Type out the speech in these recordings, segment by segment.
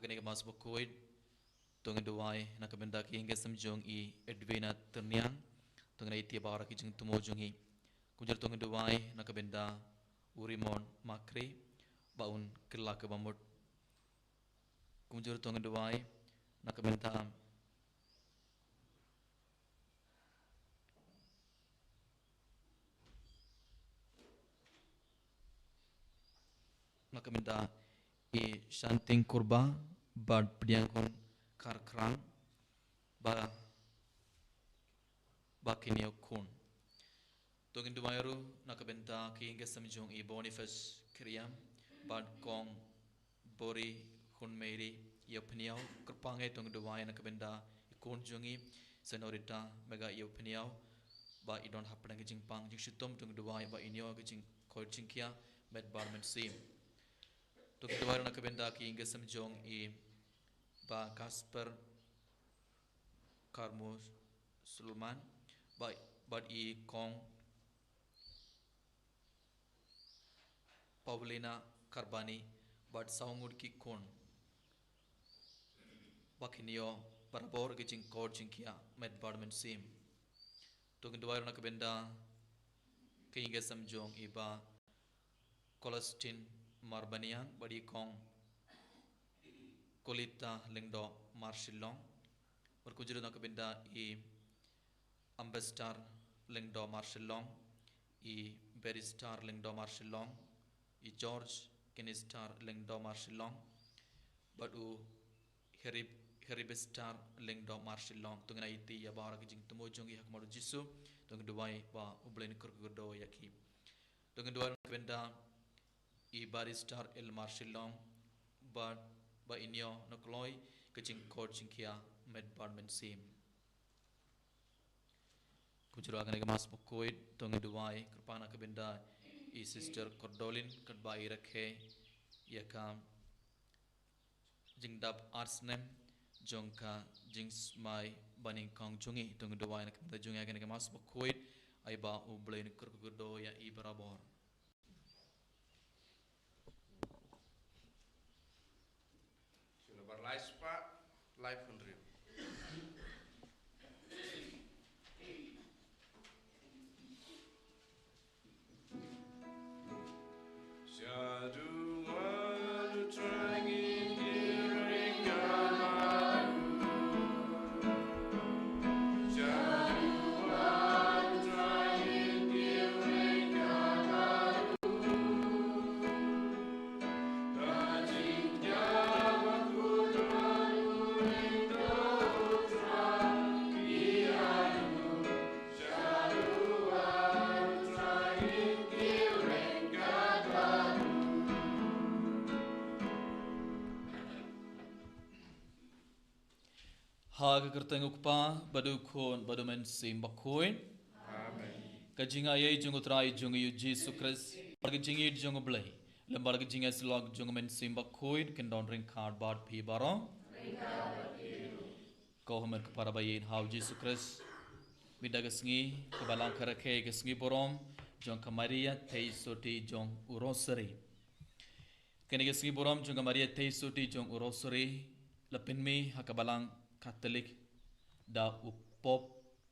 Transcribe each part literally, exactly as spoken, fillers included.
kane ka Mass Bakhuid, to ngin duwai na ka bynta ki ïing ki sem jong i Edwina Tyrniang, to ngin ïa ïa baroh ki jingthmu jong i. Kumjuh to ngin duwai na ka bynta u Rimon Makri, ba un kylla kaba mut. Kumjuh to ngin duwai na ka bynta na ka bynta i Shanting Kurba bad Pdiang Khun Kharkhrang ba, ba kin ïoh khun. To ngin duwai ruh na ka bynta ki ïing ki sem jong i Boniface Kyrïam bad Kong Bori Khun Mary Ïapynïaw. Kyrpang eh, to ngin duwai na ka bynta i khun jong i Senorita Mega Ïapynïaw, ba i don hapdeng ki jingpang jingshitom. To ngin duwai ba in ïoh ki jingkoit jingkhiah met bad mynsiem. To ngin duwai ruh na ka bynta ki ïing ki sem jong i Bah Kasper Karmo Sulman, ba, bad i Kong Paulina Karbani, bad saw ngut ki khun, ba kin ïoh barabor ki jingkoit jingkhiah met bad mynsiem. To ngin duwai ruh na ka bynta ki ïing ki sem jong i Bah Colestin Marbaniang bad i Kong Kolita Lyngdoh Marshillong. Bad kumjuh na ka bynta i Ambassador Lyngdoh Marshillong, i Barrister Lyngdoh Marshillong, i George Kinister Lyngdoh Marshillong, bad u Herib-, Heribestar Lyngdoh Marshillong. To ngin ïa ïa baroh ki jingthmu jong i ha khmat u Jisu. To ngin duwai ba U Blei un kyrkhu kyrdoh ïa ki. To ngin duwai ruh na ka bynta i Barrister L Marshillong, ba, ba in ïoh na kloi ki jingkoit jingkhiah met bad mynsiem. Kumjuh ruh ha kane ka Mass Bakhuid to ngin duwai kyrpang na ka bynta i Sister Kordolin, katba i rakhe ïa ka jingdap ar snem jong ka jingsmai banyngkong jong i. To ngin duwai na ka bynta jong i ha kane ka Mass Bakhuid, ai ba U Blei un kyrkhu kyrdoh ïa i barabor. Shu nabar lai spah, lai phew hynriew. Ha ka kyrteng u Kpa, bad u Khun, bad u Mynsiem Bakhuid. Amen. Ka jingaiei jong u Trai jong ngi u Jisu Khrist, bad ka jingïeit jong u Blei, lem bad ka jingïasyllok jong u Mynsiem Bakhuid, kin don ryngkat bad phi baroh. Ko hynmen ko para baieit ha u Jisu Khrist. Mynta ka sngi, ka Balang ka rakhe ïa ka sngi burom jong ka Maria Theisotti jong u Rosary. Kane ka sngi burom jong ka Maria Theisotti jong u Rosary la pynmih ha ka Balang Katholik da u Pope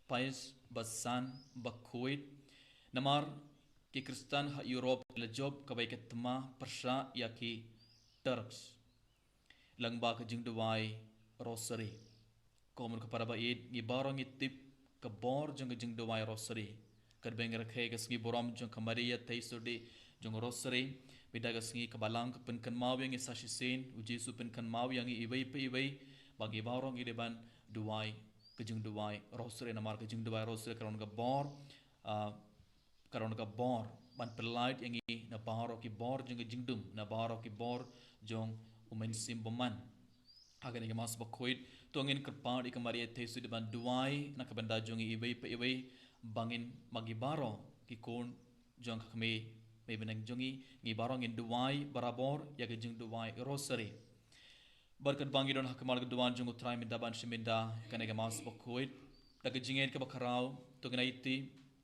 Pius ba san ba khuid. Namar ki Khristan ha Europe la jop kaba ïa ka thma pyrshah ïa ki Turks lyngba ka jingduwai Rosary. Ko hynmen ko para baieit, ngi baroh ngi tip ka bor jong ka jingduwai Rosary. Katba ngi rakhe ïa ka sngi burom jong ka Maria Theisotti jong u Rosary, mynta ka sngi ka Balang ka pynkynmaw ïa ngi sa shisien, u Jisu pynkynmaw ïa ngi iwei pa iwei, ba ngi baroh ngi dei ban duwai ka jingduwai Rosary, namar ka jingduwai Rosary ka don ka bor, ah, ka don ka bor ban pyllait ïa ngi na baroh ki bor jong ka jingdum, na baroh ki bor jong u Mynsiem Bymman. Ha kane ka Mass Bakhuid, to ngin kyrpad ïa ka Maria Theisotti ban duwai na ka bynta jong ngi iwei pa iwei, ba ngin, ba ngi baroh ki khun jong ka Kmie Mei bneng jong ngi, ngi baroh ngin duwai barabor ïa ka jingduwai Rosary. Bad katba ngi don ha khmat ka duwan jong u Trai mynta bad shi mynta ha kane ka Mass Bakhuid, da ka jingngeit kaba khraw, to ngin aiti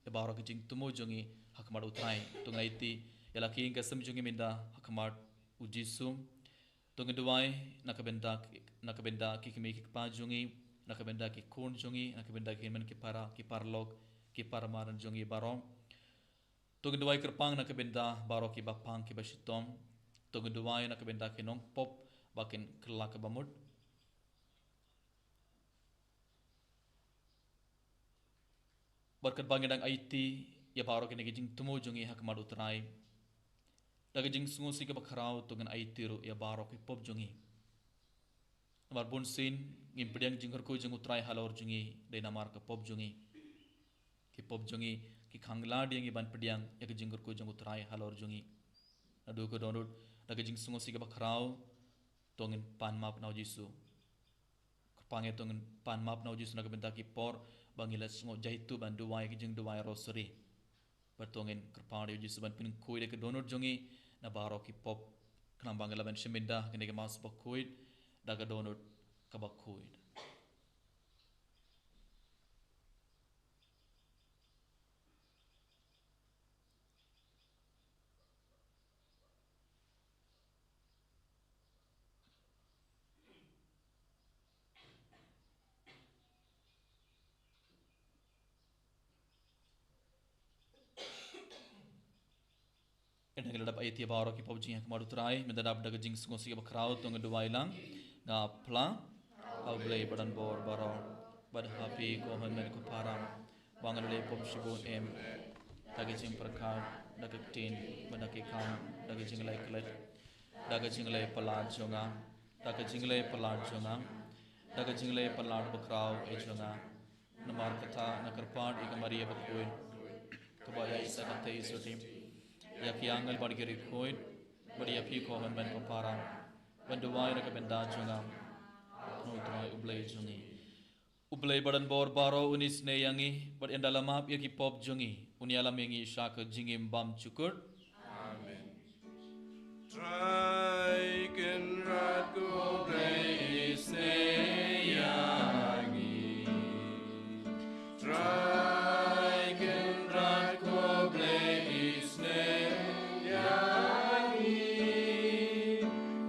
ïa baroh ki jingthmu jong ngi ha khmat u Trai. To ngin aiti ïa la ki ïing ki sem jong ngi mynta ha khmat u Jisu. To ngin duwai na ka bynta, na ka bynta ki kmie ki kpa jong ngi, na ka bynta ki khun jong ngi, na ka bynta ki hynmen ki para, ki paralok, ki para marjan jong ngi baroh. To ngin duwai kyrpang na ka bynta baroh ki ba pang ki ba shitom. To ngin duwai na ka bynta ki nongpop ba kin kylla ka bamut. Bad katba ngi dang aiti ïa baroh kine ki jingthmu jong ngi ha khmat u Trai, da ka jingsngewsih kaba khraw to ngin aiti ruh ïa baroh ki pop jong ngi. Namar bunsien ngim pdiang jingkyrkhu jong u Trai halor jong ngi, dei namar ka pop jong ngi. Ki pop jong ngi ki khang lad ïa ngi ban pdiang ïa ka jingkyrkhu jong u Trai halor jong ngi. Naduh ka dohnud, da ka jingsngewsih kaba khraw to ngin pan map na u Jisu. Kyrpang ïa to ngin pan map na u Jisu na ka bynta ki por ba ngi la sngewjaitu ban duwai ki jingduwai rosary. Bad to ngin kyrpang ïa u Jisu ban pynkhuid ïa ka dohnud jong ngi na baroh ki pop. Khnang ba ngi lah ban shim bynta ha kane ka Mass bakhuid da ka dohnud kaba khuid. Ynda ngi la dep aiti ïa baroh ki pop jong ngi ha khmat u Trai, mynta dap da ka jingsngewsih kaba khraw to ngin duwai lang. Nga phla ha u Blei ba don bor baroh, bad ha phi ko hynmen ko para, ba ngan leh pop shibun em. Da ka jingpyrkhat, da ka ktien, bad da ka kam, da ka jingleh klet, da ka jingleh palat jong nga, da ka jingleh palat jong nga, da ka jingleh palat bakhraw eh jong nga. Namar kata nga kyrpad ïa ka Maria bakhuid, kaba ïaid sa ka theisotti ïa ki angel bad ki riewkhuid, bad ïa phi ko hynmen ko para, ban duwai na ka bynta jong nga ha u Trai u Blei jong ngi. U Blei ba don bor baroh un isynei ïa ngi, bad ynda la map ïa ki pop jong ngi, un ïalam ïa ngi sha ka jingim bymjukut. Amen. Trai Kynrad ko Blei isynei ïa ngi. Trai Kynrad ko Blei isynei ïa ngi.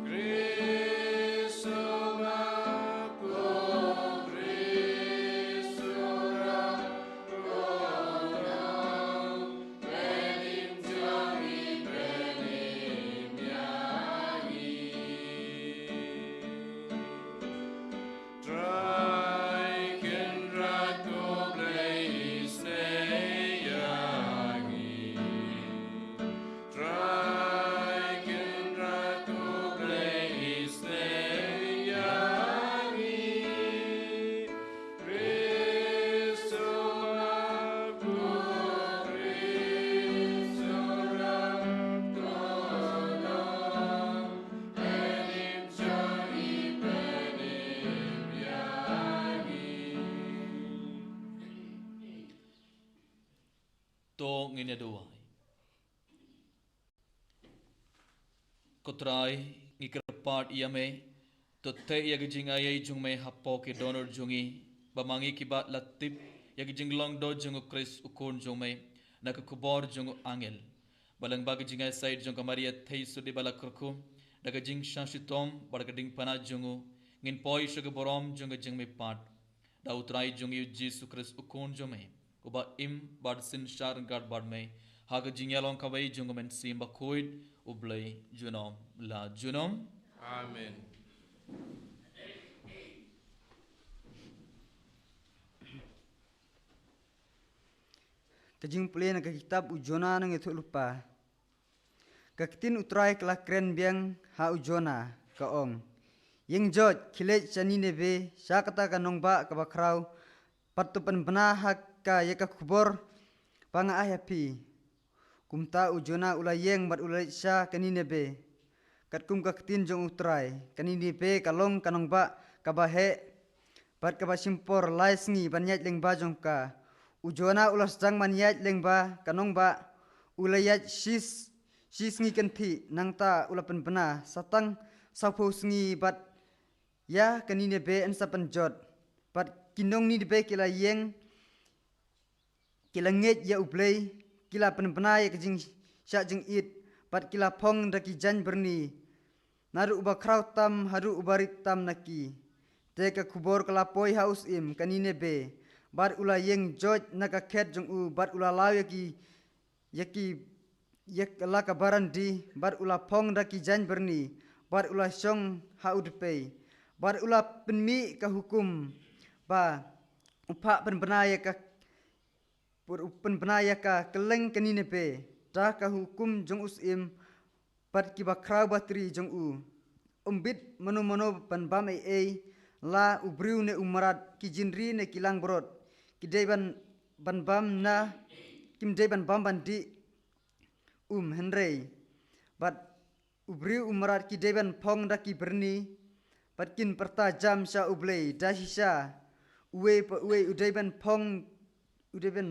Khrist u map ko, Khrist u rah ko, pynim jong ngi, pynim ïa ngi. Trai Kynrad ko Blei isynei ïa ngi. Trai Kynrad ko Blei isynei ïa ngi. Khrist u map ko, Khrist u rah ko, pynim jong ngi, pynim ïa ngi. To ngin ïa duwai. Ko Trai, ngi kyrpad ïa me, to teh ïa ka jingai ei jong me hapoh ki dohnud jong ngi, ba ma ngi kiba la tip ïa ka jinglong doh jong u Khrist u Khun jong me na ka khubor jong u angel, ba lyngba ka jingai sait jong ka Maria theisotti ba la kyrkhu, da ka jingshah shitom bad ka diengphna jong u, ngin poi sha ka burom jong ka jingmihpat. Da u Trai jong ngi u Jisu Khrist u Khun jong me, uba im bad synshar ryngkat bad me ha ka jingïalong kawei jong ka Mynsiem Bakhuid, U Blei junom la junom. Amen. Ka jingpule na ka kitab u Jonah nongïathuhlypa. Ka ktien u Trai ka la kren biang ha u Jonah, ka ong: Ïeng, jot, khie leit sha Nineveh, sha kata ka nongbah kaba khraw, bad to pynbna ha ka ïa ka khubor ba nga ai ha phi. Kumta u Jonah u la ïeng bad u la leit sha ka Nineveh, katkum ka ktien jong u Trai. Ka Nineveh ka long ka nongbah kaba heh bad kaba shim por lai sngi ban ïaid lyngba jong ka. U Jonah u la sdang ban ïaid lyngba ka nongbah, u la ïaid shi, shi sngi kynthih, nangta u la pynbna sa tang sawphew sngi bad ïa ka Nineveh yn sa pynjot. Bad ki nong Nineveh ki la ïeng, ki la ngeit ïa U Blei, ki la pynbna ïa ka jingshah jingit, bad ki la phong da ki jaiñ byrni. naduh uba khraw tam haduh uba rit tam na ki. Te ka khubor ka la poi ha u syiem ka Ninebe, bad u la ïeng joit na ka khet jong u, bad u la law ïa ki, ïa ki, ïa la ka barandi, bad u la phong da ki jaiñ byrni, bad u la shong ha u dpei, bad u la pynmih ka hukum, ba u phah pynbna ïa ka, pur u pynbna ïa ka kylleng ka Ninebe da ka hukum jong u syiem, bad kiba khraw batri jong u. Um bit mano mano ban bam ei ei, la u briew ne u mrad, ki jingri ne ki langbrot, ki dei ban, ban bam na, kim dei ban bam ban dih. Um, hynrei bad u briew u mrad ki dei ban phong da ki byrni, bad kin pyrta jam sha U Blei da shisha. Uwei pa uwei u dei ban phong, u dei ban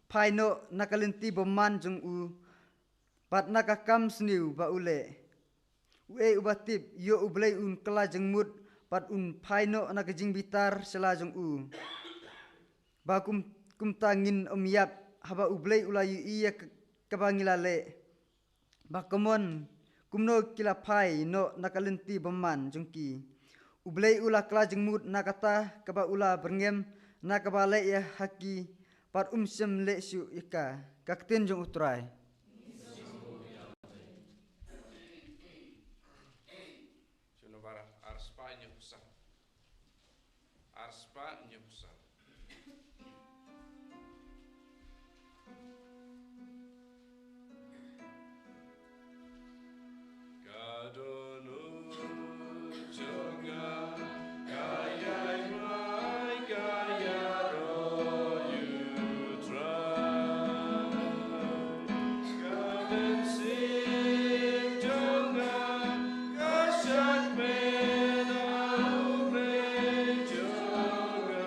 phai noh na ka lynti bymman jong u, bad na ka kam sniew ba u leh. Uei uba tip ïoh U Blei un kylla jingmut, bad un phai noh na ka jingbitar sha la jong u. Ba kum, kumta ngin ym ïap, haba U Blei u la ïohi ïa ka, kaba ngi la leh. Ba kumno, kumno ki la phai noh na ka lynti bymman jong ki. U Blei u la kylla jingmut na kata kaba u la byrngem, na kaba leh ïa ha ki, bad um shym leh shuh ïa ka. Ka ktien jong U Trai. Shano bara, arspah hynñiewphew saw. Arspah hynñiewphew saw. Ka dohnud jong nga, ka ïai mai, ka ïaroh ïa U Trai. Ka mynsiem jong nga, ka shakri na U Blei jong nga.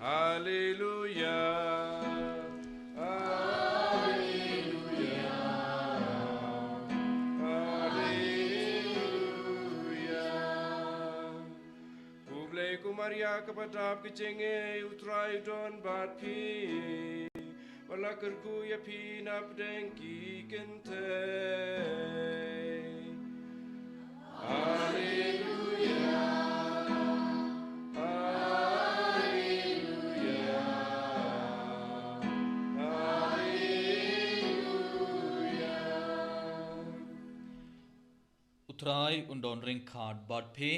Haleluya. Haleluya. Haleluya. Khublei ko Maria kaba dap ka jingngeit, U Trai u don bad phi. Ba la kyrkhu ïa phi na pdeng ki kynthei. Haleluya. Haleluya. Haleluya. U Trai un don ryngkat bad phi.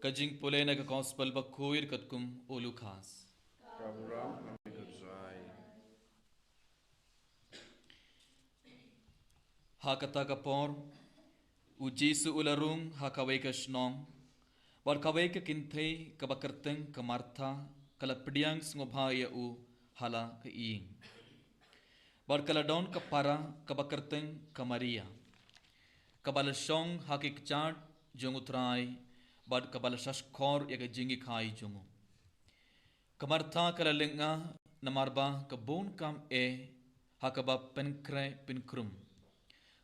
Ka jingpule na ka Gospel bakhuid katkum u Lukas. Ka burom ïa me ko Trai. Ha kata ka por, u Jisu u la rung ha kawei ka shnong, bad kawei ka kynthei kaba kyrteng ka Martha, ka la pdiang sngewbha ïa u ha la ka ïing. Bad ka la don ka para kaba kyrteng ka Maria, kaba la shong ha ki kjat jong u Trai, bad kaba la shahshkor ïa ka jingïakhun jong u. Ka Martha ka la lyngnga namar ba ka bun kam eh ha kaba pynkhreh pynkrum.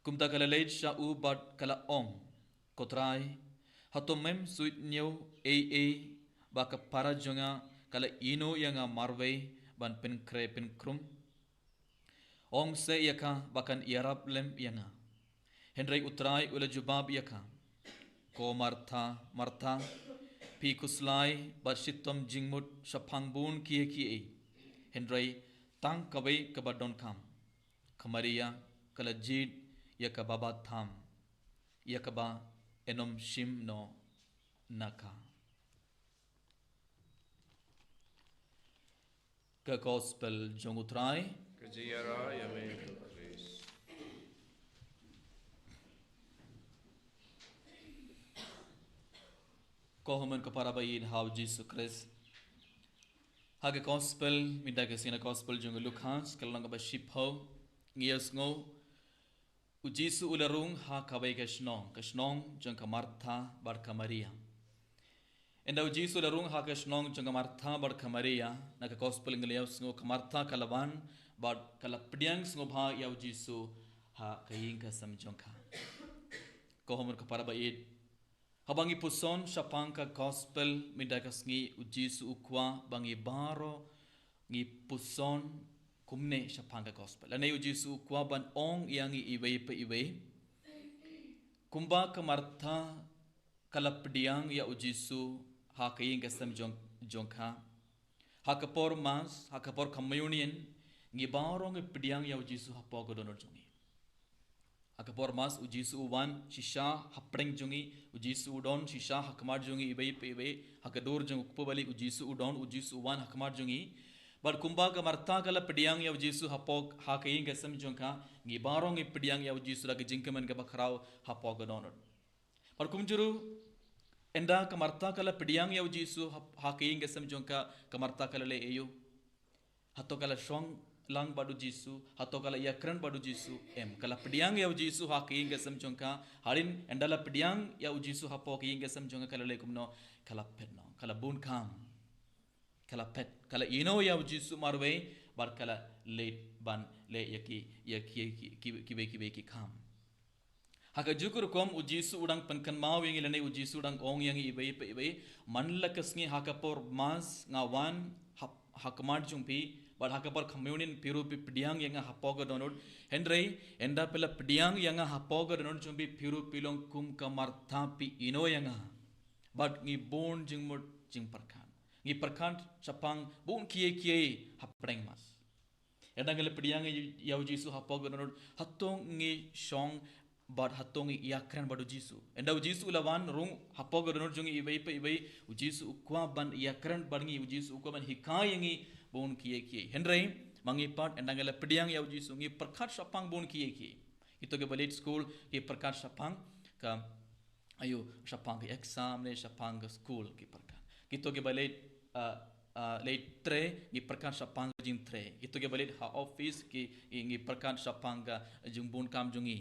Kumta ka la leit sha u bad ka la ong, Ko Trai, hato mem suidñiew ei ei ba ka para jong nga ka la ïehnoh ïa nga marwei ban pynkhreh pynkrum? Ong seh ïa ka ba kan ïarap lem ïa nga. Hynrei u Trai u la jubab ïa ka, Ko Martha, Martha, phi khuslai bad shitom jingmut shaphang bun kiei kiei. Hynrei tang kawei kaba donkam. Ka Maria ka la jied ïa kaba bha tam, ïa kaba ym shim noh na ka. Ka Gospel jong u Trai. Ka jingïarap ïa me ko Khrist. Ko hynmen ko para ba ïeit ha u Jisu Khrist. Ha ka Gospel, mynta ka sngi na Gospel jong u Lukas, ka lynnong kaba shiphew, ngi ïohsngew u Jisu u la rung ha kawei ka shnong, ka shnong jong ka Martha bad ka Maria. Ynda u Jisu u la rung ha ka shnong jong ka Martha bad ka Maria, na ka Gospel ngi la ïohsngew ka Martha ka la wan bad ka la pdiang sngewbha ïa u Jisu ha ka ïing ka sem jong ka. Ko hynmen ko para ba ïeit, haba ngi puson shaphang ka Gospel mynta ka sngi, u Jisu u kwah ba ngi baroh ngi puson kumne shaphang ka Gospel. Lane u Jisu u kwah ban ong ïa ngi iwei pa iwei. Kumba ka Martha ka la pdiang ïa u Jisu ha ka ïing ka sem jong, jong ka. Ha ka por Mass, ha ka por Communion, ngi baroh ngi pdiang ïa u Jisu hapoh ka dohnud jong ngi. Ha ka por Mass u Jisu u wan shisha hapdeng jong ngi, u Jisu u don shisha ha khmat jong ngi iwei pa iwei, ha ka dur jong u kpu bali u Jisu u don, u Jisu u wan ha khmat jong ngi. Bad kumba ka Martha ka la pdiang ïa u Jisu hapoh, ha ka ïing ka sem jong ka, ngi baroh ngi pdiang ïa u Jisu da ka jingkmen kaba khraw hapoh ka dohnud. Bad kumjuh ruh, ynda ka Martha ka la pdiang ïa u Jisu ha, ha ka ïing ka sem jong ka, ka Martha ka la leh aïu? Hato ka la shong lang bad u Jisu, hato ka la ïakren bad u Jisu? Em, ka la pdiang ïa u Jisu ha ka ïing ka sem jong ka. Hadien ynda la pdiang ïa u Jisu hapoh ka ïing ka sem jong ka, ka la leh kumno? Ka la phet noh, ka la bun kam. Ka la phet, ka la ïehnoh ïa u Jisu marwei, bad ka la leit ban leh ïa ki, ïa ki, ki, ki, kiwei kiwei ki kam. Ha kajuh ka rukom u Jisu u dang pynkynmaw ïa ngi lane u Jisu u dang ong ïa ngi iwei pa iwei, man la ka sngi ha ka por Mass nga wan ha, ha khmat jong phi, bad ha ka por Communion phi ruh phi pdiang ïa nga hapoh ka dohnud. Hynrei, ynda phi la pdiang ïa nga hapoh ka dohnud jong phi, phi ruh phi long kum ka Martha, phi ïehnoh ïa nga. Bad ngi bun jingmut jingpyrkhat. Ngi pyrkhat shaphang bun kiei kiei hapdeng Mass. Ynda ngi la pdiang ïa u Jisu hapoh ka dohnud, hato ngi shong bad hato ngi ïakren bad u Jisu? Ynda u Jisu u la wan rung hapoh ka dohnud jong ngi iwei pa iwei, u Jisu u kwah ban ïakren bad ngi, u Jisu u kwah ban hikai ïa ngi bun kiei kiei. Hynrei, ma ngi pat, ynda ngi la pdiang ïa u Jisu, ngi pyrkhat shaphang bun kiei kiei. Kito kiba leit skul ki pyrkhat shaphang ka, aïu, shaphang ka exam ne shaphang ka skul ki pyrkhat. Kito kiba leit, ah, ah, leit trei, ngi pyrkhat shaphang ka jingtrei. Kito kiba leit ha office ki, ngi, ngi pyrkhat shaphang ka jingbun kam jong ngi.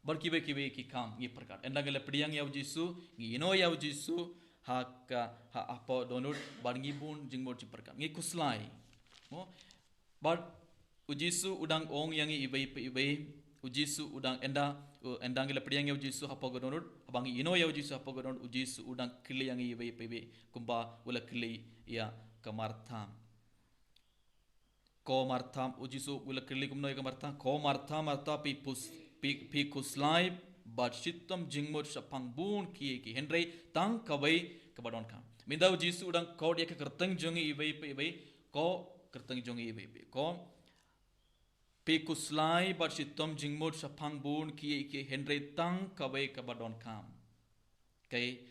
Bad kiwei kiwei ki kam ngi pyrkhat. Ynda ngi la pdiang ïa u Jisu, ngi ïehnoh ïa u Jisu ha ka, ha, hapoh dohnud, bad ngi bun jingmut jingpyrkhat. Ngi khuslai. Mo? Bad u Jisu u dang ong ïa ngi iwei pa iwei. U Jisu u dang ynda, u, ynda ngi la pdiang ïa u Jisu hapoh ka dohnud, haba ngi ïehnoh ïa u Jisu hapoh ka dohnud, u Jisu u dang kylli ïa ngi iwei pa iwei. Kumba u la kylli ïa ka Martha. Ko Martha, u Jisu u la kylli kumno ïa ka Martha? Ko Martha, Martha, phi pus-, phi, phi khuslai bad shitom jingmut shaphang bun kiei kiei. Hynrei tang kawei kaba donkam. Mynta u Jisu u dang khot ïa ka kyrteng jong ngi iwei pa iwei. Ko, kyrteng jong ngi iwei pa iwei. Ko, phi khuslai bad shitom jingmut shaphang bun kiei kiei, hynrei tang kawei kaba donkam. Kaei,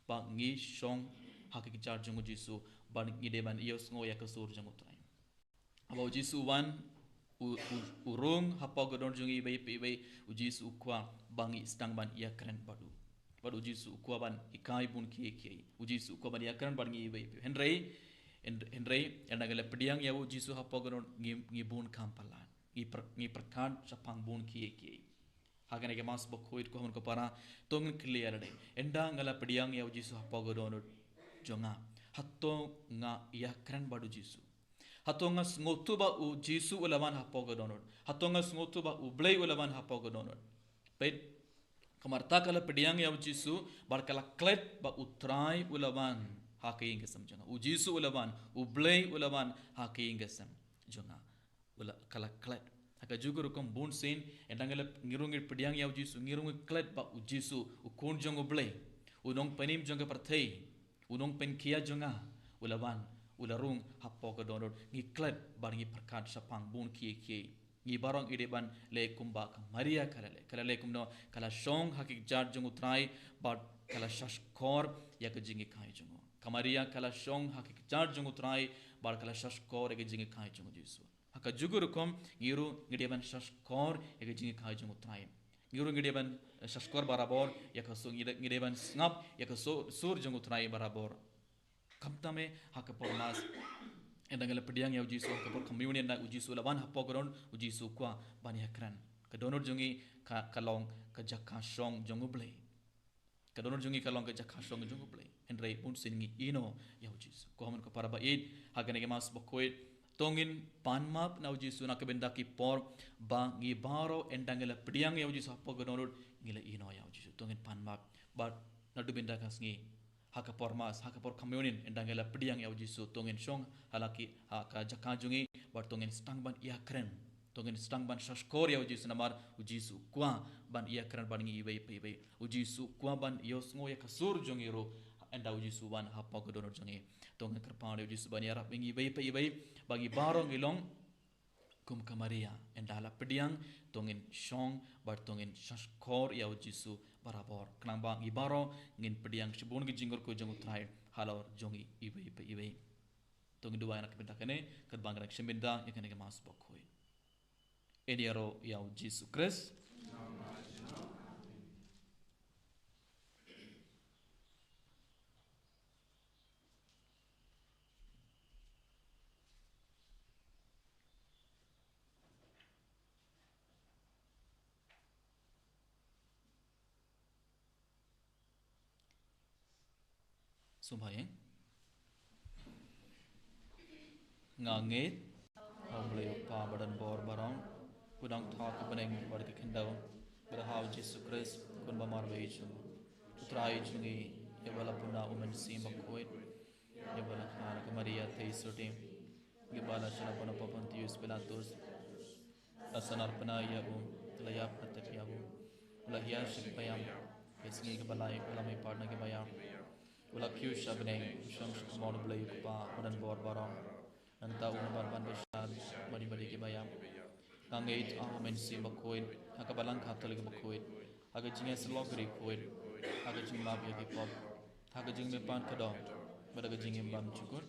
ba ngi shong ha ka kjat jong u Jisu, ba ngi dei ban ïohsngew ïa ka sur jong u Trai. Haba u Jisu u wan, u, u, u rung hapoh ka dohnud jong ngi iwei pa iwei, u Jisu u kwah ba ngi sdang ban ïakren bad u. Bad u Jisu u kwah ban hikai bun kiei kiei. U Jisu u kwah ban ïakren bad ngi iwei pa iwei. Hynrei, hyn-, hynrei, ynda ngi la pdiang ïa u Jisu hapoh ka dohnud, ngi, ngi bun kham palat. Ngi pyr-, ngi pyrkhat shaphang bun kiei kiei. Ha kane ka Mass bakhuid, ko hynmen ko para, to ngin kylli ïa lade. Ynda nga la pdiang ïa u Jisu hapoh ka dohnud jong nga, hato nga ïakren bad u Jisu? Hato nga sngewthuh ba u Jisu u la wan hapoh ka dohnud? Hato nga sngewthuh ba u Blei u la wan hapoh ka dohnud? Peit, ka Martha ka la pdiang ïa u Jisu, bad ka la klet ba u Trai u la wan ha ka ïing ka sem jong nga. U Jisu u la wan, u Blei u la wan ha ka ïing ka sem jong nga. U la, ka la klet. Ha kajuh ka rukom bun sien, ynda ngi la, ngi ruh ngi pdiang ïa u Jisu, ngi ruh ngi klet ba u Jisu, u Khun jong u Blei, u Nongpynim jong ka pyrthei, u Nongpynkhia jong nga, u la wan, u la rung hapoh ka dohnud, ngi klet bad ngi pyrkhat shaphang bun kiei kiei. Ngi baroh ngi dei ban leh kumba ka Maria ka la leh. Ka la leh kumno? Ka la shong ha ka kjat jong u Trai bad ka la shahshkor ïa ka jinghikai jong u. Ka Maria ka la shong ha ka kjat jong u Trai bad ka la shahshkor ïa ka jinghikai jong u Jisu. Ha kajuh ka rukom, ngi ruh ngi dei ban shahshkor ïa ka jinghikai jong u Trai. Ngi ruh ngi dei ban, eh, shahshkor barabor ïa ka sur, ngi dei, ngi dei ban sngap ïa ka sur, sur jong u Trai barabor. Khamtam eh ha ka por Mass, ynda ngi la pdiang ïa u Jisu, ha ka por Communion, ynda u Jisu u la wan hapoh ka dohnud, u Jisu u kwah ban ïakren. Ka dohnud jong ngi ka, ka long ka jaka shong jong u Blei. Ka dohnud jong ngi ka long ka jaka shong jong u Blei. Hynrei bun sien ngi ïehnoh ïa u Jisu. Ko hynmen ko para ba ïeit, ha kane ka Mass bakhuid, to ngin pan map na u Jisu na ka bynta ki por ba ngi baroh, ynda ngi la pdiang ïa u Jisu hapoh ka dohnud, ngi la ïehnoh ïa u Jisu. To ngin pan map. Bad naduh mynta ka sngi, ha ka por Mass, ha ka por Communion, ynda ngi la pdiang ïa u Jisu, to ngin shong ha la ki, ha ka jaka jong ngi, bad to ngin sdang ban ïakren. To ngin sdang ban shahshkor ïa u Jisu namar u Jisu u kwah ban ïakren bad ngi iwei pa iwei. U Jisu u kwah ban ïohsngew ïa ka sur jong ngi ruh, ynda u Jisu u wan hapoh ka dohnud jong ngi. To ngin kyrpad ïa u Jisu ban ïarap ïa ngi iwei pa iwei, ba ngi baroh ngi long kum ka Maria, ynda la pdiang, to ngin shong bad to ngin shahshkor ïa u Jisu barabor. Khnang ba ngi baroh ngin pdiang shibun ki jingkyrkhu jong u Trai halor jong ngi iwei pa iwei. To ngin duwai na ka bynta kane, katba ngi dang shim bynta ïa kane ka Mass bakhuid. Yn ïaroh ïa u Jisu Khrist. Sngewbha ïa. Nga ngeit ha U Blei U Kpa badonbor baroh, u nongthoh ka bneng bad ka khyndew, bad ha U Jisu Khrist, u Khun ba marwei jong u Trai jong ngi, ïa uba la pun na U Mynsiem Bakhuid, ïa uba la kha na ka Maria theisotti, ïa uba la shah lyngba u Pontius Pilatus, la sahnarphna ïa u, la ïap la tep ïa u, u la hiar sha ki baïap, ka sngi kaba lai u la mihpat na ki baïap, u la kiew sha bneng, u shong sha kamon U Blei U Kpa badonbor baroh. Nangta un ban ban bishar bad ïa ki baïap. Nga ngeit ha U Mynsiem Bakhuid, ha ka Balang Katholik bakhuid, ha ka jingïasyllok riewkhuid, ha ka jingmap ïa ki pop, ha ka jingmihpat ka doh, bad ha ka jingim bymjukut.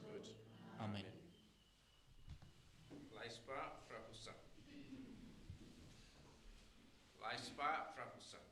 Amen. Lai spah phra phew san. Lai spah phra phew san.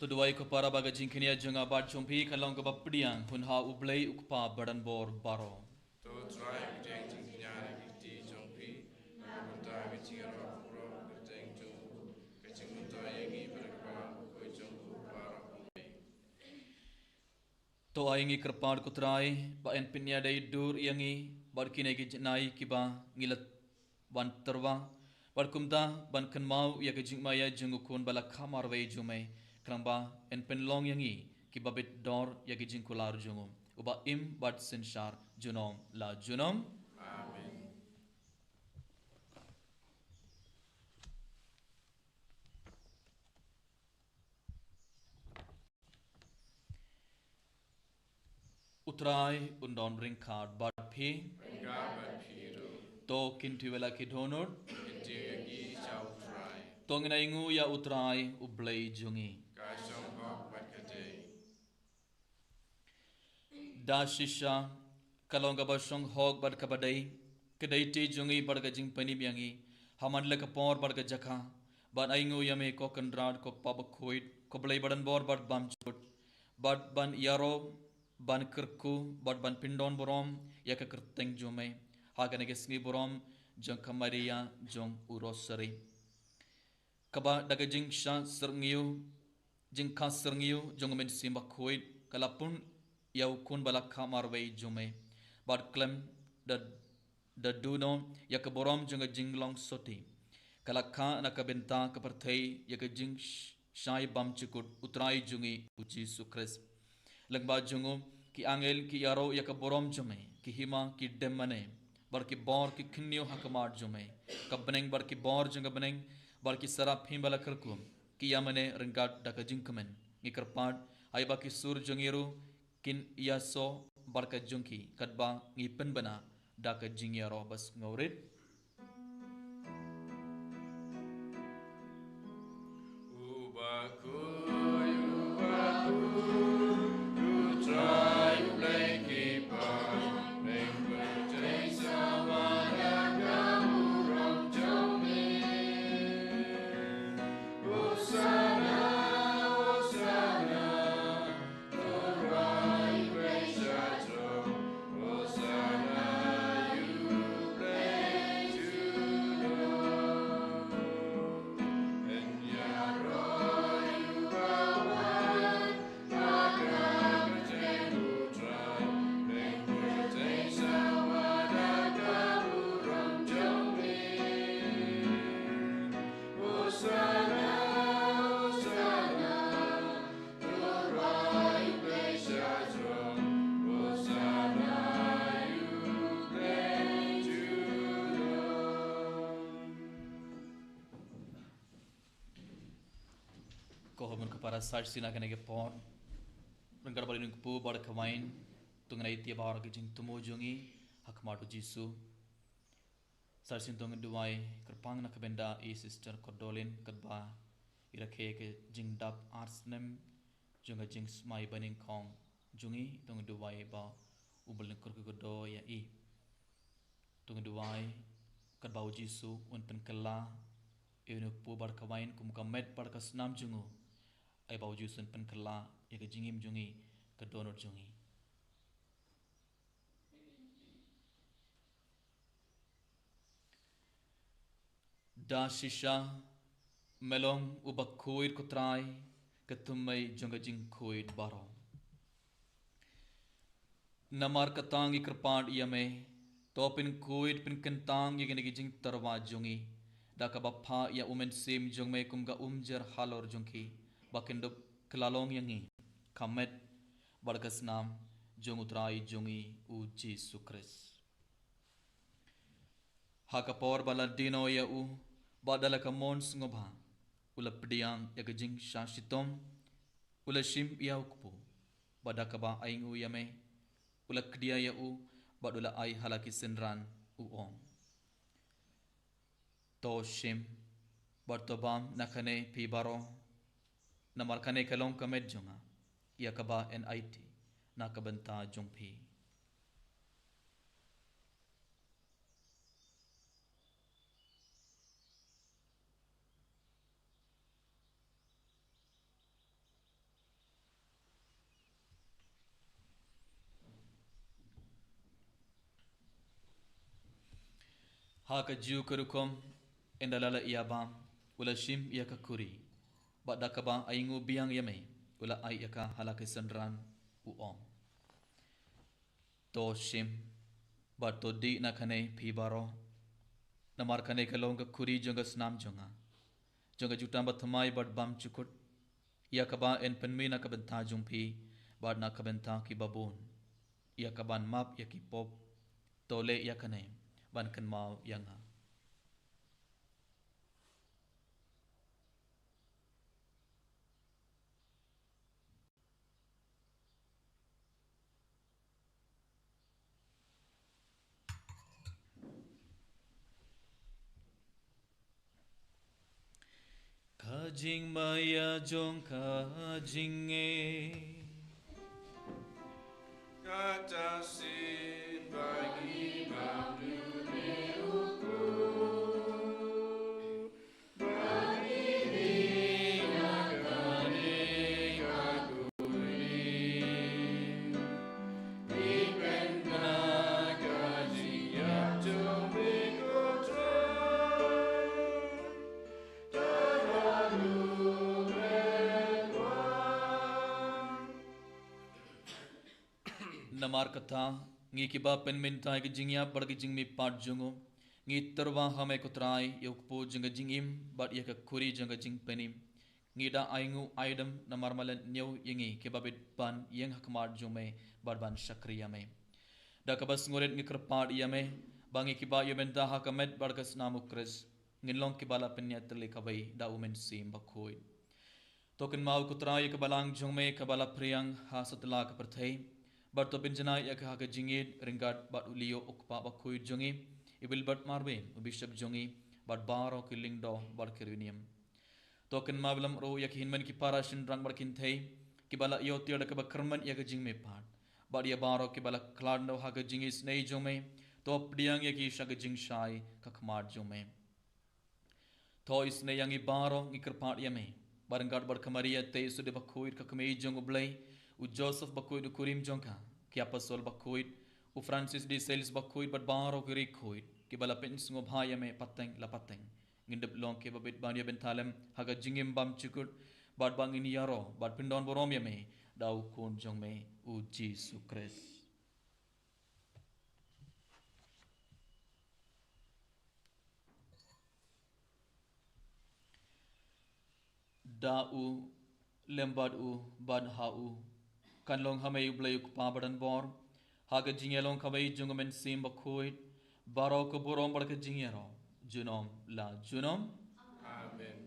To duwai ko para ba ka jingkñia jong nga bad jong phi kan long kaba pdiang hun ha U Blei U Kpa badan bor baroh. To Trai, pdiang jingkñia na ki kti jong phi, na ka bynta ka jingïarap baroh ka kyrteng jong u, ka jingmyntoi ïa ngi bad ka bakhuid jong u baroh. To ai ngi kyrpad ko Trai ba yn pynïadei dur ïa ngi bad kine ki jinai kiba ngi la ban tyrwa bad kumta ban kynmaw ïa ka jingmaïa jong u Khun ba la kha marwei jong me, khnang ba yn pynlong ïa ngi kiba bit dor ïa ka jingkular jong u, uba im bad synshar junom la junom. Amen. U Trai un don ryngkat bad phi. Ryngkat bad phi ruh. To kynthih ïa la ki dohnud. Kynthih ïa ki sha U Trai. To ngin ainguh ïa U Trai U Blei jong ngi. Ka shong hok bad ka dei. Da shisha ka long kaba shong hok bad kaba dei, ka dei te jong ngi bad ka jingpynim ïa ngi ha man la ka por bad ka jaka ban ainguh ïa me ko Kynrad, ko Kpa bakhuid, ko Blei badan bor bad bymjukut, bad ban ïaroh, ban kyrkhu bad ban pyndonburom ïa ka kyrteng jong me ha kane ka sngi burom jong ka Maria jong u Rosary, kaba da ka jingshah syrngiew, jingkha syrngiew jong u Mynsiem Bakhuid ka la pun ïa u Khun ba la kha marwei jong me, bad khlem da da duh noh ïa ka burom jong ka jinglong sotti, ka la kha na ka bynta ka pyrthei ïa ka jingshai bymjukut U Trai jong ngi U Jisu Khrist. Lyngba jong u ki angel ki ïaroh ïa ka burom jong me, ki hima ki dem mane bad ki bor ki khynñiew ha khmat jong me. Ka bneng bad ki bor jong ka bneng bad ki seraphi ba la kyrkhu ki ïa mane ryngkat da ka jingkmen. Ngi kyrpad ai ba ki sur jong ngi ruh kin ïasoh bad ka jong ki katba ngi pynbna da ka jingïaroh ba sngewrit. U bakhuid, u bakhuid, U Trai U Blei ki kpa, bneng pyrthei sawa da ka burom jong me. Hosanna, Hosanna. Ko hynmen ko para, sa shisien ha kane ka por, ryngkat bad ïa u Nongkpu bad ka wain, to ngin ïa ïa baroh ka jingthmu jong ngi ha khmat U Jisu. Sa shisien to ngin duwai kyrpang na ka bynta i Sister Kordolin katba i rakhe ka jingdap ar snem jong ka jingsmai banyngkong jong i. To ngin duwai ba U Blei un kyrkhu kyrdoh ïa i. To ngin duwai katba U Jisu un pynkylla ïa u Nongkpu bad ka wain kum ka met bad ka snam jong u. Ai ba U Jisu un pynkylla ïa ka jingim jong i, ka dohnud jong i. Da shisha me long u bakhuid ko Trai, ka thymmei jong ka jingkhuid baroh. Namar kata ngi kyrpad ïa me, to pynkhuid pynkyntang ïa kine ki jingtyrwa jong ngi da kaba phah ïa u Mynsiem jong me kum ka umjer halor jong ki, ba kin dup kylla long ïa ngi ka met bad ka snam jong u Trai jong ngi U Jisu Khrist. Ha ka por ba la die noh ïa u, bad da la ka mon sngewbha u la pdiang ïa ka jingshah shitom, u la shim ïa u kpu, bad da kaba ainguh ïa me, u la kdia ïa u bad u la ai ha la ki synran, u ong: To shim bad to bam na kane phi baroh, namar kane ka long ka met jong nga, ïa kaba yn aiti na ka bynta jong phi. Ha kajuh ka rukom, ynda la leh ïa ba, u la shim ïa ka khuri, bad da kaba ainguh biang ïa me, u la ai ïa ka ha la ki synran, u ong: To shim, bad to dih na kane phi baroh. Namar kane ka long ka khuri jong ka snam jong nga, jong ka jutang bathymmai bad bymjukut, ïa kaba yn pynmih na ka bynta jong phi bad na ka bynta ki babun, ïa kaban map ïa ki pop. To leh ïa kane ban kynmaw ïa nga. Ka jingmaïa jong ka jingngeit. Kata shisien ba ngi bam ïa une u khuid, ba ngi dih na kane ka khuri, dei na ka jingïap jong me ko Trai. Namar kata, ngi kiba pynmynta ïa ka jingïap bad ka jingmihpat jong u, ngi tyrwa ha me ko Trai, ïa u kpu jong ka jingim bad ïa ka khuri jong ka jingpynim. Ngi da ainguh aidem namar me la ñiew ïa ngi kiba bit ban ïeng ha khmat jong me bad ban shakri ïa me. Da kaba sngewrit ngi kyrpad ïa me ba ngi kiba ïoh mynta ha ka met bad ka snam u Khrist, ngin long kiba la pynïaid tylli kawei da u Mynsiem Bakhuid. To kynmaw ko Trai ïa ka balang jong me kaba la phriang ha satlak ka pyrthei, bad to pynjanai ïa ka ha ka jingïeit ryngkat bad u Leo u kpa bakhuid jong ngi, Ebil bad Marwin u bishop jong ngi, bad baroh ki lyngdoh bad ki riewniam. To kynmaw lem ruh ïa ki hynmen ki para shynrang bad kynthei kiba la ïoh tiar da kaba kyrmen ïa ka jingmihpat, bad ïa baroh kiba la khlad noh ha ka jingisynei jong me. To pdiang ïa ki sha ka jingshai ka khmat jong me. To isynei ïa ngi baroh, ngi kyrpad ïa me ba ryngkat bad ka Maria Theisotti bakhuid ka kmie jong u Blei, u Joseph bakhuid u kurim jong ka, ki apostol bakhuid, u Francis de Sales bakhuid bad baroh ki riewkhuid kiba la pynsngewbha ïa me pateng la pateng, ngin dep long kiba bit ban ïa bynta lem ha ka jingim bymjukut, bad ba ngin ïaroh bad pyndon burom ïa me da u Khun jong me u Jisu Khrist. Da u, lem bad u, bad ha u, kan long ha me u Blei u Kpa badonbor, ha ka jingïalong kawei jong u Mynsiem Bakhuid, baroh ka burom bad ka jingïaroh junom la junom. Amen.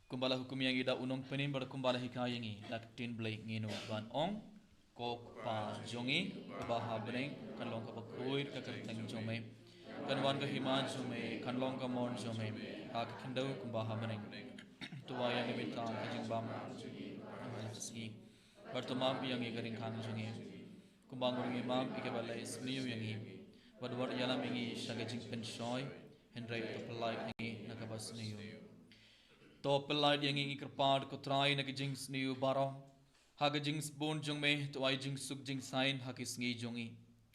Kumba la hukum ïa ngi da u Nongpynim bad kumba la hikai ïa ngi da ka ktien Blei, ngin ong ban ong: Ko Kpa jong ngi kaba ha bneng, kan long kaba khuid ka kyrteng jong me, kan wan ka hima jong me, kan long ka mon jong me ha ka khyndew kumba ha bneng. To ai ïa ngi mynta ka jingbam ha kane ka sngi, bad to map ïa ngi ka jingkhang jong ngi, kumba ngi ruh ngi map ïa kiba la isynei ïa ngi, bad wat ïalam ïa ngi sha ka jingpynshoi, hynrei to pyllait ïa ngi na kaba sniew. To pyllait ïa ngi, ngi kyrpad ko Trai, na ka jingsniew baroh. Ha ka jingsbun jong me to ai jingsuk jingsaiñ ha ki sngi jong ngi,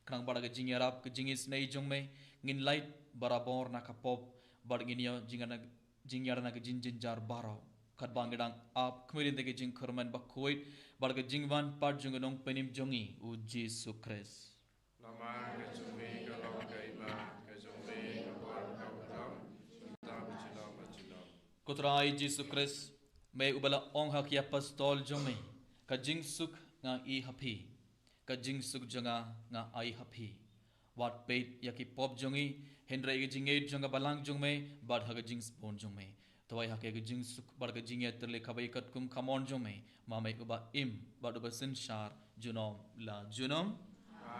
khnang ba da ka jingïarap ka jingisynei jong me ngin lait barabor na ka pop, bad ngin ïoh jingïar na, jingïar na ka jingjynjar baroh, katba ngi dang ap khmih da ka jingkyrmen bakhuid bad ka jingwan pat jong u Nongpynim jong ngi u Jisu Khrist. Namar ka jong me ka long ka hima, ka jong me ka bor, ka bor, ka bor, ka bor. Ko Trai Jisu Khrist, me uba la ong ha ki apostol jong me: Ka jingsuk nga ai ha phi, ka jingsuk jong nga nga ai ha phi. Wat peit ïa ki pop jong ngi, hynrei ïa ka jingngeit jong ka balang jong me, bad ha ka jingsbun jong me to ai ha ka jingsuk bad ka jingïatylli kaba ïa katkum ka mon jong me, ma me uba im bad uba synshar junom la junom.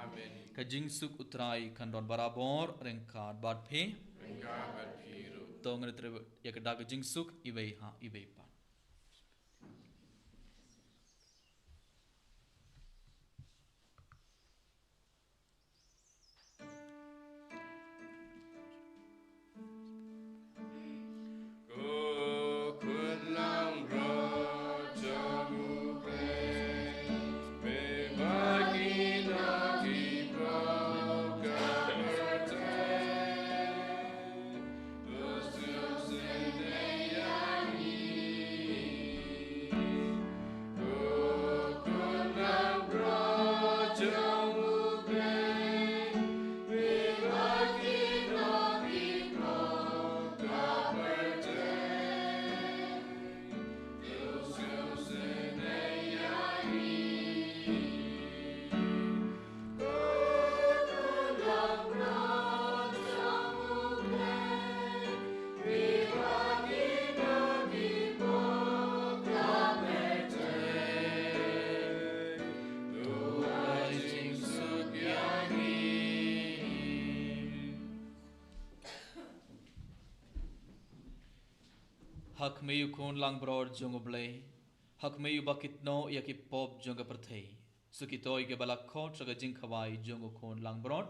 Amen. Ka jingsuk u Trai kan don barabor ryngkat bad phi. Ryngkat bad phi ruh. To ngin ïatrei ïa ka dak ka jingsuk iwei ha iwei pat. Ko khun langbrot jong U Blei, me Ha khmih u Khun langbrot jong U Blei, ha khmih uba kit noh ïa ki pop jong ka pyrthei. Sa kito kiba la khot sha ka jingkhawai jong u Khun langbrot.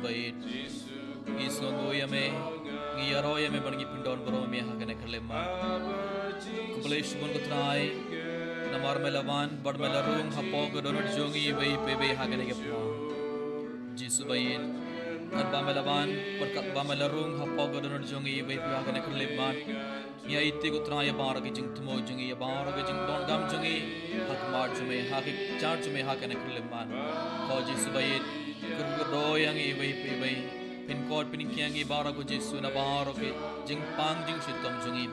Baieit. Ngi sngewnguh ïa me, ngi ïaroh ïa me bad ngi pyndonburom ïa me ha kane ka khyllipmat. Khublei shibun ko Trai, namar me la wan bad me la rung hapoh ka dohnud jong ngi iwei pa iwei ha kane ka por. Jisu baieit, katba me la wan bad katba me la rung hapoh ka dohnud jong ngi iwei pa iwei ha kane ka khyllipmat. Ngi aiti ko Trai ïa baroh ki jingthmu jong ngi, ïa baroh ki jingdonkam jong ngi, ha khmat jong me, ha ki jar jong me ha kane ka khyllipmat. Ko Jisu baieit, kyrkhu kyrdoh ïa ngi iwei pa iwei. Pynkhuid pynkhia ïa ngi baroh ko Jisu na baroh ki jingpang jingshitom jong ngi.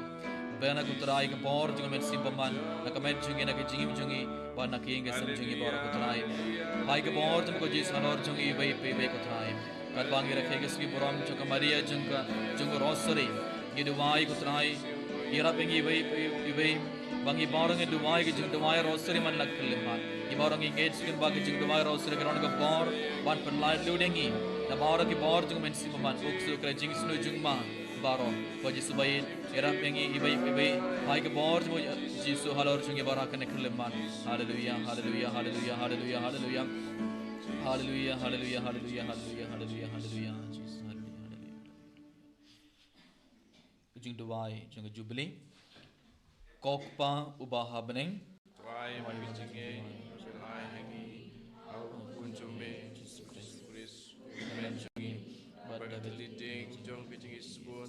Beh na ko Trai ka bor jong ka Mynsiem Bakhuid na ka met jong ngi, na ka jingim jong ngi, bad na ka ïing ka sem jong ngi baroh ko Trai. Phai ka bor jong me ko Jisu halor jong ngi iwei pa iwei ko Trai. Katba ngi rakhe ka sngi burom jong ka Maria jong ka, jong ka Rosary, ngi duwai ko Trai, ïarap ïa ngi iwei pa iwei. Ba ngi baroh ngi duwai ka jingduwai Rosary man la ka khyllipmat. Ngi baroh ngi ngeit shisien ba ka jingduwai Rosary ka don ka bor ban pynlait lut ïa ngi na baroh ki bor jong ka Mynsiem Bakhuid, u ksuid ka jingsniew jong ma baroh. Ko Jisu baieit, ïarap ïa ngi iwei pa iwei. Phai ka bor jong me Jisu halor jong ngi baroh ha kane ka khyllipmat. Haleluya, haleluya, haleluya, haleluya, haleluya. Haleluya, haleluya, haleluya, haleluya, haleluya, haleluya. Jisu, haleluya, haleluya. Ka jingduwai jong ka Jubili. Ko Kpa uba ha bneng. Duwai ba ki jingaiei ba kin ai ha ngi ha u Khun jong me Jisu Khrist, u Kmen jong ngi, bad da ka lynti jong ka jingïasbun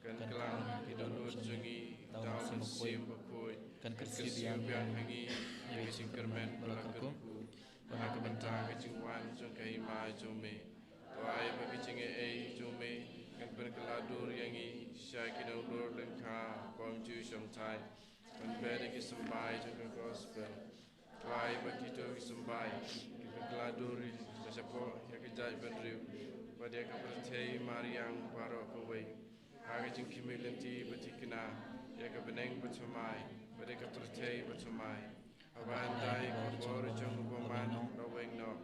kan kylla ki dohnud jong ngi da u Mynsiem Bakhuid, kan kyrsiew biang ha ngi ïa ka jingkyrmen ba la kyrkhu. Bad na ka bynta ka jingwan jong ka Hima jong me, duwai ba ka jingaiei jong me kan pynkylla dur ïa ngi sha ki nongdur lyngkha bym ju shongthait, ban beh da ki symbai jong ka Gospel. Duwai ba kito ki symbai kin pynkylla dur ïa ngi shapoh ïa ka jaitbynriew bad ïa ka pyrthei mariang baroh kawei, ha ka jingkhmih lynti ba thikna ïa ka bneng bathymmai bad ïa ka pyrthei bathymmai. Haba hyndai ka bor jong u bymman ba weng noh,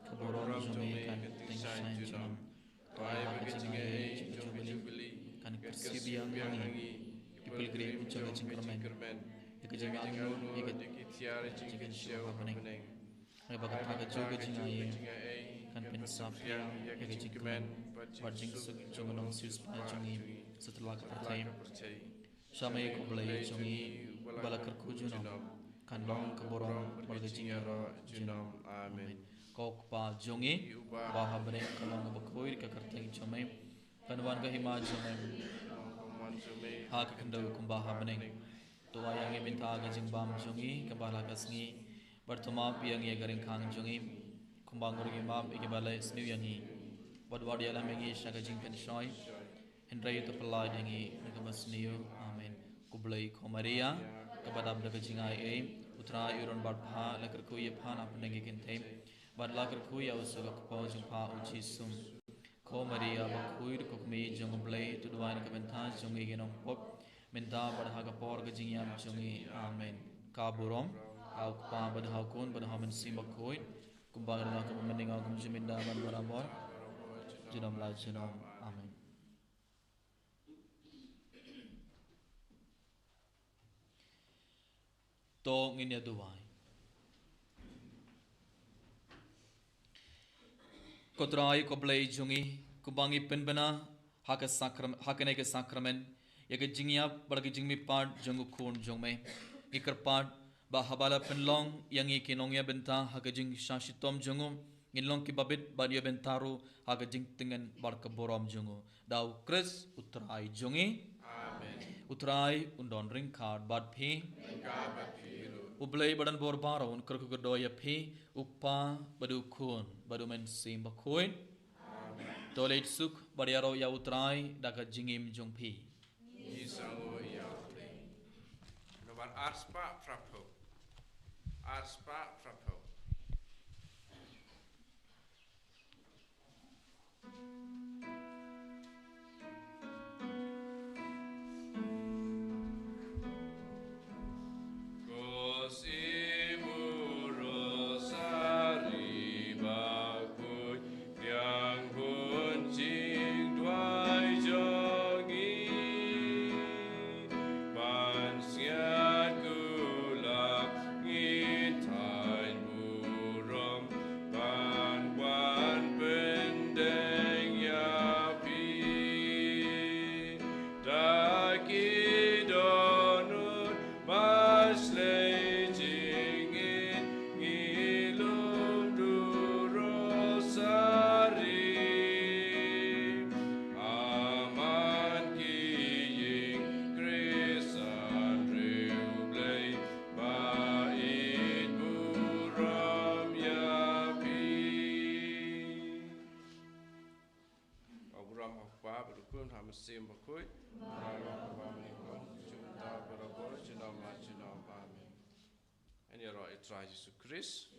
ka burom jong me kan tyngshaiñ junom. Duwai ba ka jingaiei jong ka Jubili kan kyrsiew biang ha ngi, ki pilgrim jong ka jingkyrmen, ïa ka jingangnud ïa ka jingkynshew ha bneng. Ba kata ka juh ka jingaiei kan pynsaphriang ïa ka jingkmen bad jingsuk jong ka nongsiewspah jong ngi satlak ka pyrthei. Sha me ko Blei jong ngi, uba la kyrkhu junom, kan long ka burom bad ka jingïaroh junom. Amen. Ko Kpa jong ngi uba ha bneng, ka long kaba khuid ka kyrteng jong me, kan wan ka hima jong me ha ka khyndew kumba ha bneng. To ai ïa ngi mynta ka jingbam jong ngi kaba la ka sngi, bad to map ïa ngi ïa ka ryngkang jong ngi, kumba ngi ruh ngi map ïa kiba la ïasniew ïa ngi. Bad wat ïalam ïa ngi sha ka jingpynshoi, hynrei to pyllait ïa ngi na kaba sniew. Amen. Khublei ko Maria, kaba dap da ka jingaiei, U Trai u don bad pha, la kyrkhu ïa pha na pdeng ki kynthei, bad la kyrkhu ïa u sha ka kpoh jong pha u Jisu. Ko Maria bakhuid, ko Kmie jong U Blei, to duwai na ka bynta jong ngi ki nongpop, mynta bad ha ka por ka jingïap jong ngi. Amen. Ka burom ha U Kpa bad ha U Khun bad ha U Mynsiem Bakhuid, kumba ka don ha kaba mynta, kumjuh mynta bad barabor, junom la junom. Amen. To ngin ïa duwai. Ko Trai ko Blei jong ngi, kumba ngi pynbna ha ka sakram-, ha kane ka sakramen ïa ka jingïap bad ka jingmihpat jong U Khun jong me, ngi kyrpad ba haba la pynlong ïa ngi ki nongïabynta ha ka jingshah shitom jong u, ngin long kiba bit bad ïabynta ruh ha ka jingtngen bad ka burom jong u. Da U Khrist U Trai jong ngi. Amen. U Trai un don ryngkat bad phi. Ryngkat bad phi ruh. U Blei badonbor baroh un kyrkhu kyrdoh ïa phi, U Kpa bad U Khun bad U Mynsiem Bakhuid. Amen. To leit suk bad ïaroh ïa U Trai da ka jingim jong phi. Ngi sngewbha ïa U Blei. Nombar arspah phraphew. Arspah phraphew. Bakhuid, marwei bad banyngkong, jingmyntoi barabor, junom la junom. Amen. Ngan ïaroh ïa u Trai Jisu Khrist.